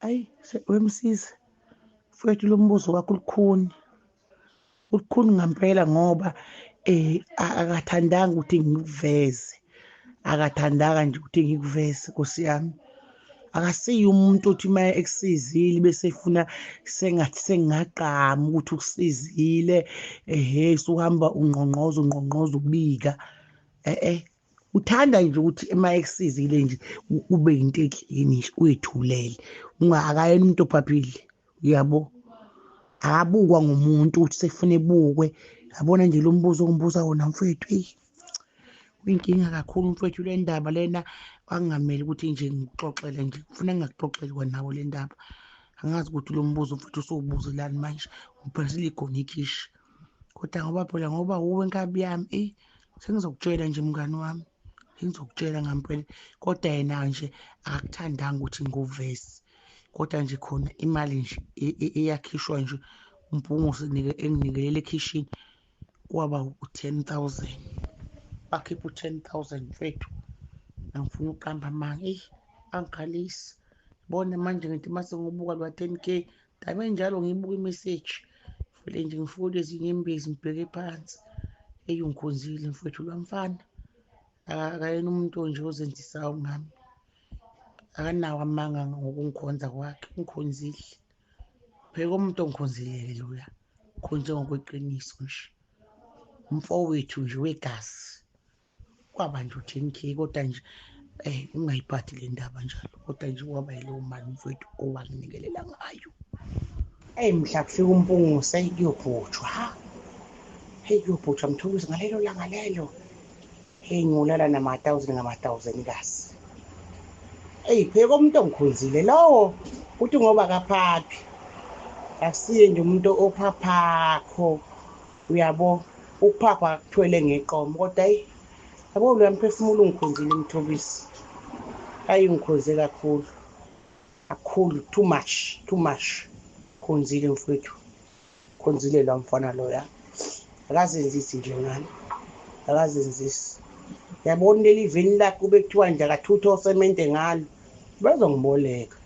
Ayi wemsizi mfowethu, lo mbuzo wakho ulukhuni, ulukhuni ngampela ngoba akathandanga ukuthi ngikuveze, akathandanga nje ukuthi ngikuveze Nkosi yami. Akasiye umuntu othi uma ekusizile bese efuna sengathi sengingagqama ukuthi ukusizile, ehhe suhamba ungqongqoza ungqongqoza ubika. Uthanda nje ukuthi uma ekusizile nje ube into eklini nje uyethulele, akayena umuntu ophaphile, uyabo. Akabukwa ngumuntu ukuthi sekufuna ebukwe. Yabona nje lo mbuzo ongibuza wona mfowethu, eyi uyinkinga kakhulu mfowethu le ndaba lena, kwakungamele ukuthi nje ngikuxoxele nje, ngifuna ngingakuxoxeli kwanawo le ndaba. Angazi ukuthi lo mbuzo mfowethu usowubuzelani manje, ngiphonisile igona ikhishi. Kodwa ngoba phela ngoba wuwe nkabi yami, eyi sengizokutshela nje mngani wami, sengizokutshela ngampela. Kodwa yena nje akakuthandanga ukuthi ngikuveze, kodwa nje khona imali nje eyakhishwa nje uMpungose enginikelele ekhishini kwaba u-10 000. Bakhipha u-10 000 mfethu, angifuni ukuqamba amanga, eyi angikhalisi. Bona manje ngithi mase ngibuka lwa 10K, dame njalo ngibuka imeseji vele nje ngifuna ezinye imbezi ngibheke phansi. Eyi ungikhonzile mfethu lwa mfana, akayena umuntu nje ozenzisayo ngami, akanawo amanga ngokungikhonza kwakhe, ungikhonzile. Phela umuntu ongikhonzile-ke loya, khonze ngokweqiniso nje, umfowethu nje wegazi. Kwaba nje u-10K, kodwa nje ungayiphathi le ndaba njalo, kodwa nje kwaba yileyo mali mfowethu owanginikelela ngayo. Eyi mhla kufika uMpungose kuyobhujwa, ha, heyi kuyobhujwa Mthobisi ngalelo langa lelo. Heyi ngiyolala nama-thousand ngama-thousand kazi. Eyi phela umuntu ongikhonzile lowo, uthi ngoba akaphaphi, akusiye nje umuntu ophaphakho, uyabo, ukuphapha akuthwele ngeqomo, kodwa eyi yabo loya mphefumulo ungikhonzile Mthobisi. Ayi ngikhonze kakhulu kakhulu, too much, too much. Khonzile mfowethu, khonzile lo mfana loya, akazenzisi nje ngami, akazenzisi. Yabona leli veni lakhe kube kuthiwa nje akathuthe osemente ngalo, bezongiboleka.